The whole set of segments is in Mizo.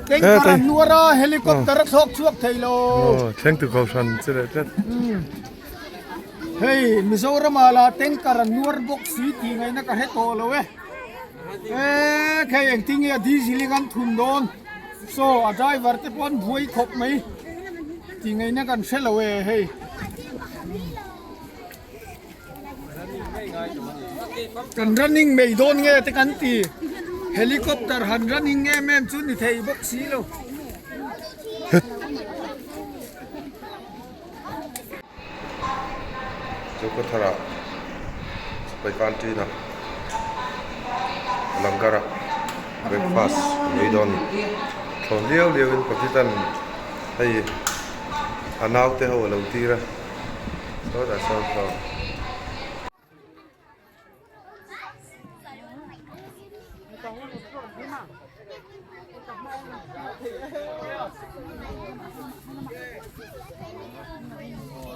Tengkar an nuar a, helicopter a thlawk chhuak thei lo. Thleng tu kohhran che leh tlat. Hei Mizoram ah lah tanker an nuar bawk si tih ngaihna ka hre tawh lo e. Eee khei engtin nge a diesel in an thun dawn saw a driver te pawh an buai khawp mai tih ngaihna kan hre lo e hei. Kan running mai dawn nge te kan ti helicopter han running em em chu ni thei bawk si lo. Zokhawthara sipai canteen ah langar ah breakfast an ei dawn a ni thlawn liau liau in pakitan hei a naute ho a lo tir a sawtah sawn thlawn.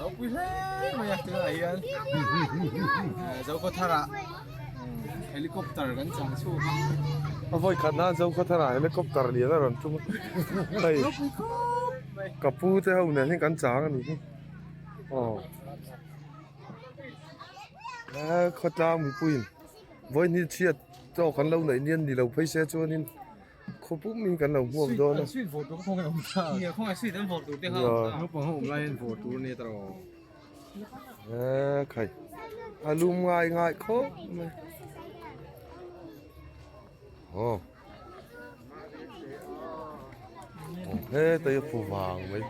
Ropui hle mai a tunah hian Zokhawthar ah helicopter kan chang chhuak a. A vawi khat nan Zokhawthar ah helicopter lian a rawn tum a hei ka pu te ho nen hian kan chang a nih hi aw. A khawtlang mipuiin vawihnih chhiat tawk an lo neih nian ni lo phei se chuanin khaw pum in kan lo hmuak dawn a. A khai a lum ngai ngai khawp mai aw hetai a fu vang mai.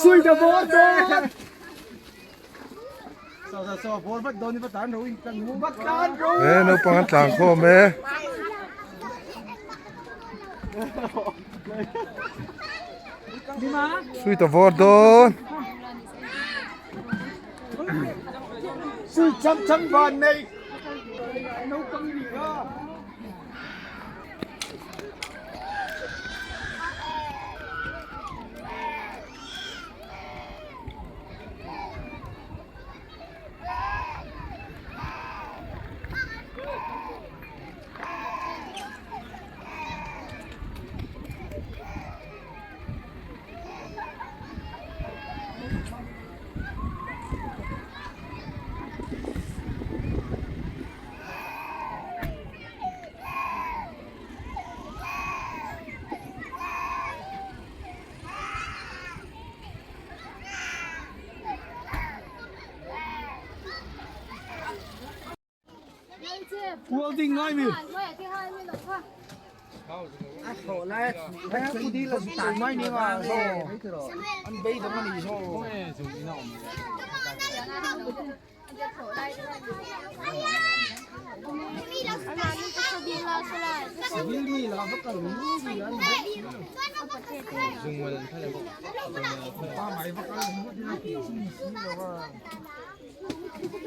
Sui ta bawr dawn. E naupang an tlan khawm e. Sui ta vawr dawn. Sui chang chang van nei. Naupang ni a. Welding ngai mi. An bei dang ani zo.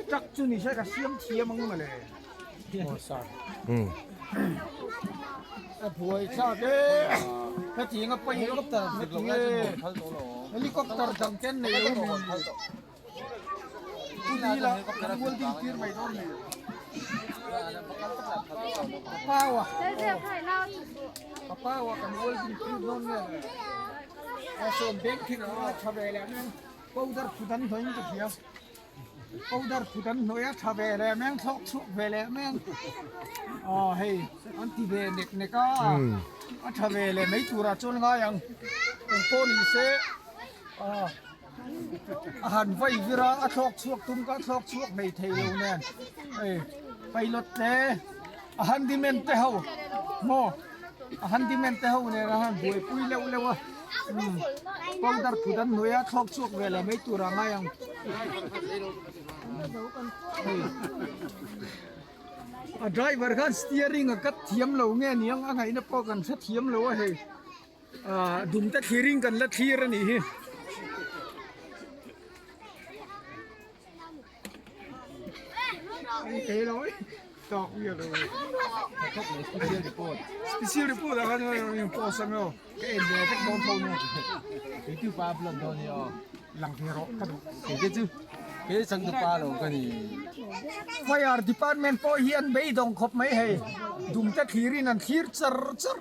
Truck chu ni se ka siam thiam ang mawle. A buai thlak e. Hetiang a paih helicopter helicopter dang ten nei lo mi. Powder thut an hnawih a tha ve leh meng thlawk chhuak ve leh meng aw hei an ti ve nek nek a a tha ve leh mai turah chuan ngai ang engpawh ni se aw a han vai vir a a thlawk chhuak tum kha a thlawk chhuak mai thei lo nen hei pilot te a handyman te ho maw a handyman te ho nen a han buaipui leuh leuh a umm powder thut an hnuai a thlawk chhuak ve leh mai tur a ngai ang hei a driver khan steering a cut thiam lo nge niang a ngaihna pawh kan hre thiam lo a hei. Ahh dumte thlirin kan la thlir a nih hi. Special report ah khan in post ang aw ka en ve vek dawn tho nia. Keitu pa upload dawn hi aw. Lang ve rawh ka duh. Keite chu kei changtupa lo ka ni. Fire department pawh hi an beidawng khawp mai hei dumte thlirin an thlir char char.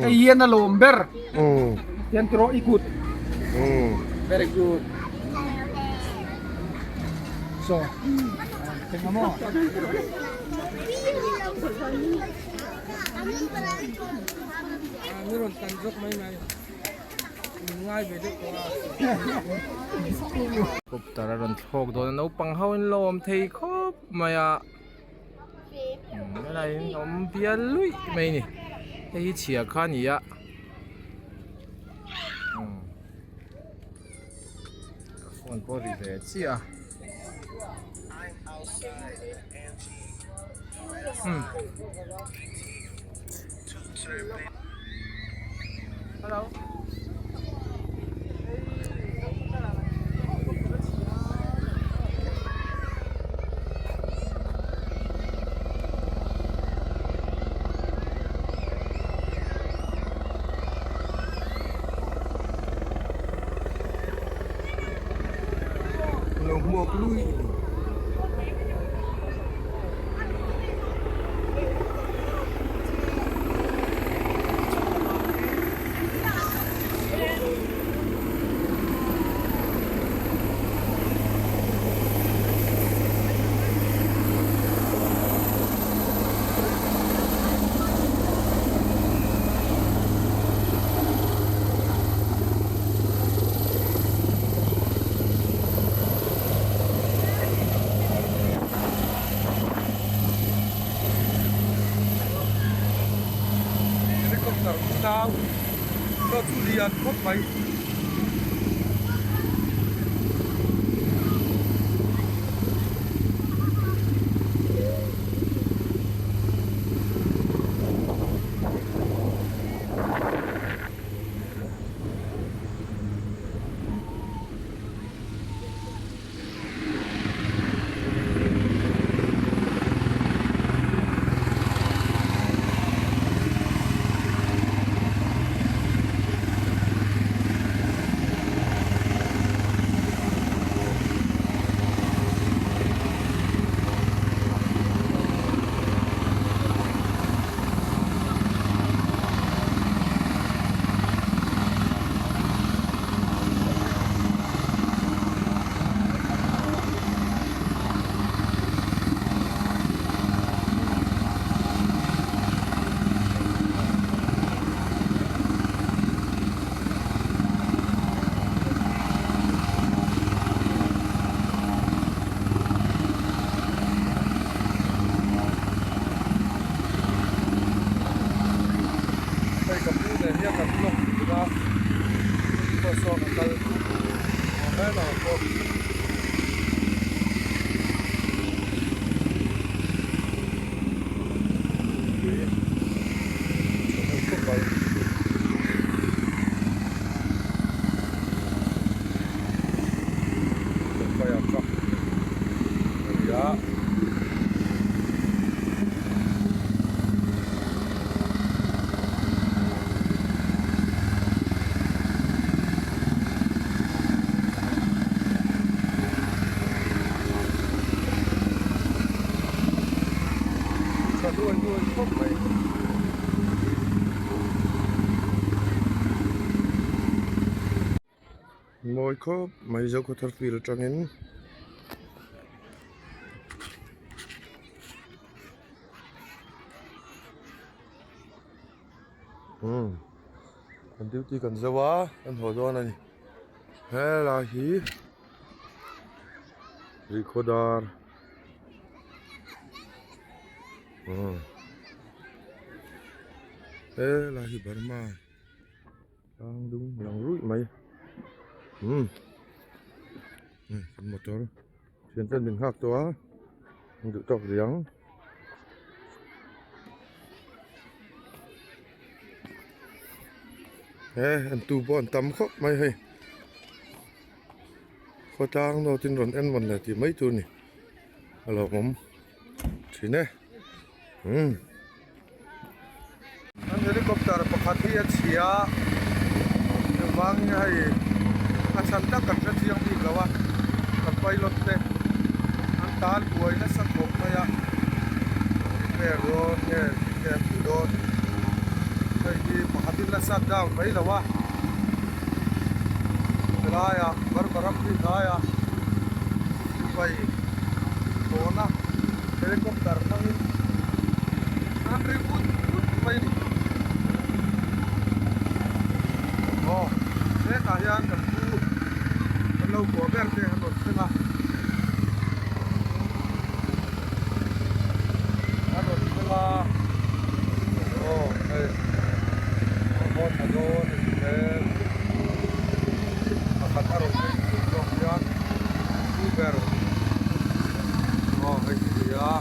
Hei hian a lawm ber hian tiraw i kut very good so eng emaw Helicopter a rawn thlawk dawn a naupang ho in lo awm thei khawp mai a helai hi awm bial luih mai a ni hei hi chhia kha a ni a ka phone pawh a ri ve chiah a. Lo hmuak lui. lian khawp mai. Hei ka pu nen hian kan vlog tur a pawh sawn a kal a hmel ang pawh. Pui thahnem khawp mai. Fire truck a ni a. Tha nuai nuai khawp mai. Mawi khawp mai Zokhawthar field atangin. Umm kan duty kan zo a kan haw dawn a ni helai hi rihkhawdar umm helai hi Burma. Tlang dung lang ruih mai umm kan motor thian ten min nghak tawh a an duh tawk riang he an tu pawh an tam khawp mai hei khawtlang nawtin rawn en vawn leh tih mai tur a ni a lawmawm thin e umm. An helicopter pakhat hi a chhia a engvangin nge hei a chhan tak kan hre chiang bik lo a kan pilot te an tan buai nasa khawp mai a repair dawn nge nge an tih dawn hei hi pakhatin la shut down mai lo a helaiah Burma ram hi hnaiah sipai tawna helicopter hmangin an ri vut vut mai a ni. Aw hetah hian kan pu kan lo kuah ber te an rawn thleng a an rawn thleng a aw hei a haw tha dawn a ni hmel pakhat a rawn phei thung zawk hian pu ber. Aw hei hi ni a.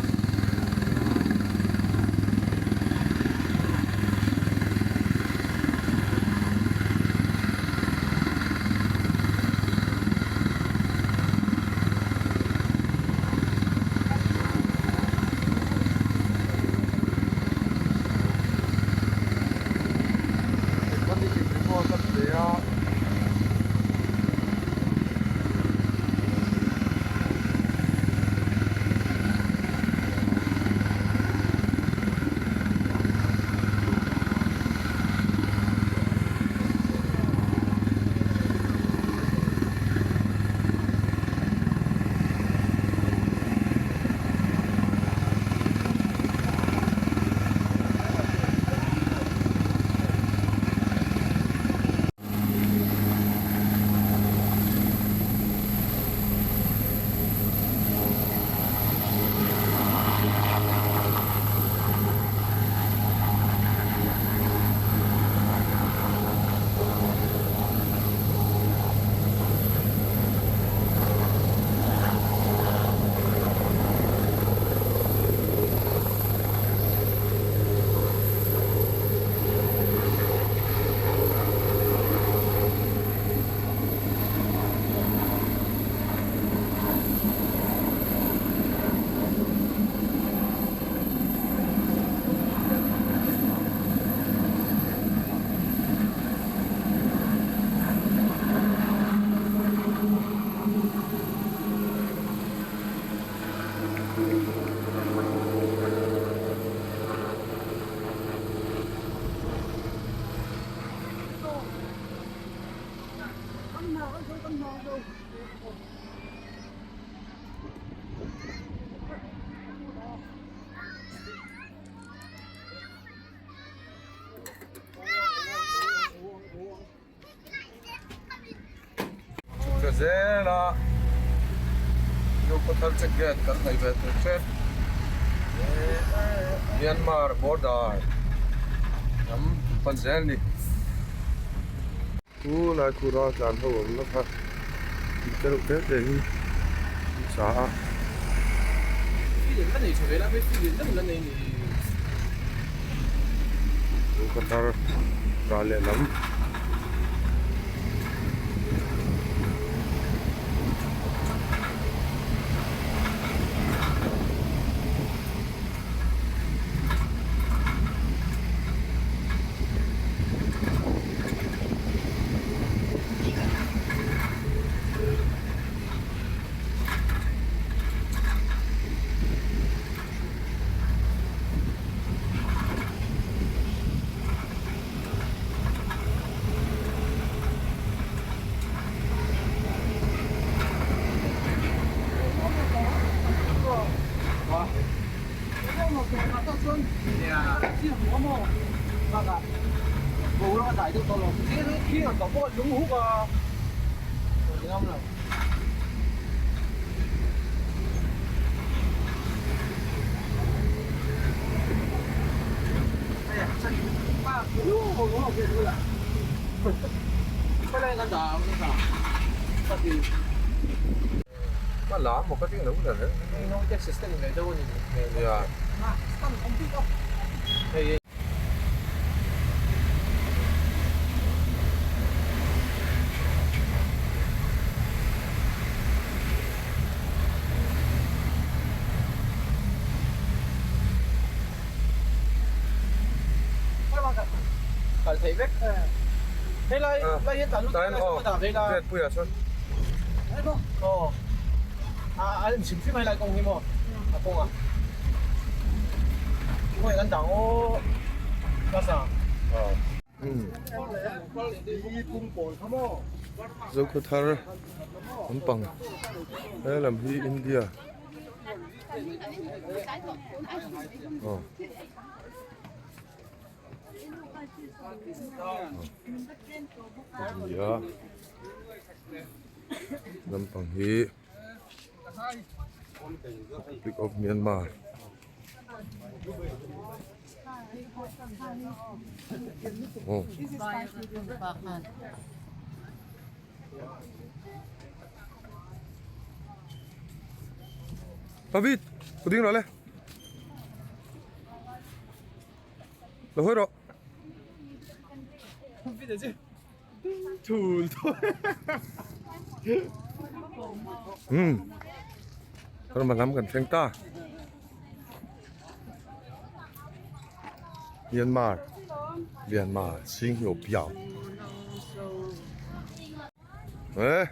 Mechanic in report a pe a. Chhukthla zel a Zokhawthar check gate kan hnaih ve tur tep Myanmar border lam pan zel a ni. Chu lai khu ral tlan ho awm na kha tih te reuh te te hi an sa a. Zokhawthar ral lehlam. Zokhawthar lampang he lam hi India aw India lampang hi Republic of Myanmar. David, có tiếng rồi lên. Rồi rồi. Umm Burma lam kan thleng ta Myanmar Myanmar Singh piau eh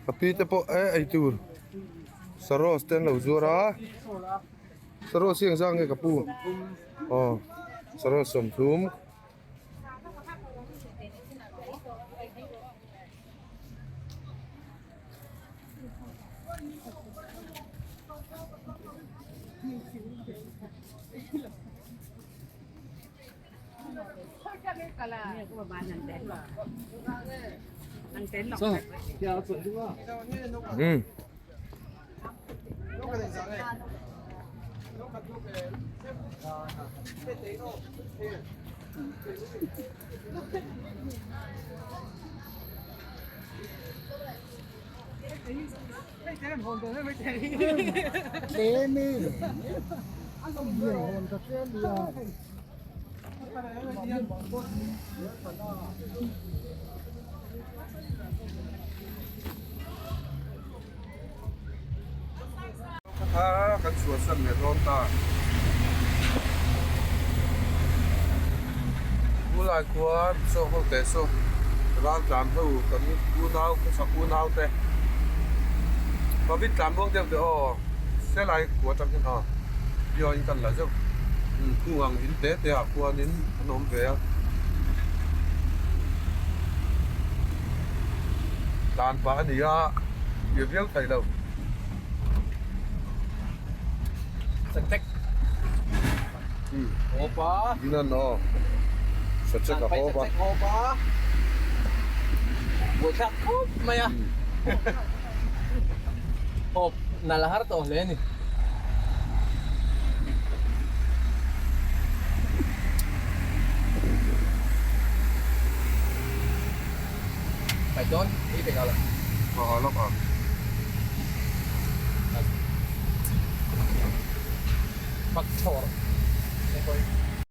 ka pi te pawh eh eitur saros te an lo zuar a saros hi engzah nge ka pu aw saros sawmthum. Um. Kha kan chhuahsan leh dawn ta. Tunlai khuan chaw ho teh saw raltlan ho kan unau khawchhak unau te Covid tlan buang deuh teh aw helai khua atang hian aw video in kan la zeuh khung ang in te te ah khuanin an awm ve a. Tlan pah a ni a, tih viau thei lo. Sachek. Hawpa. Nan aw. Sachek a hawp a. Sachek hawp a. Buaithlak khawp mai a. Hawp nal har tawh hle a ni. Phải đón đi về là. Ờ lốc à. Bắt chor.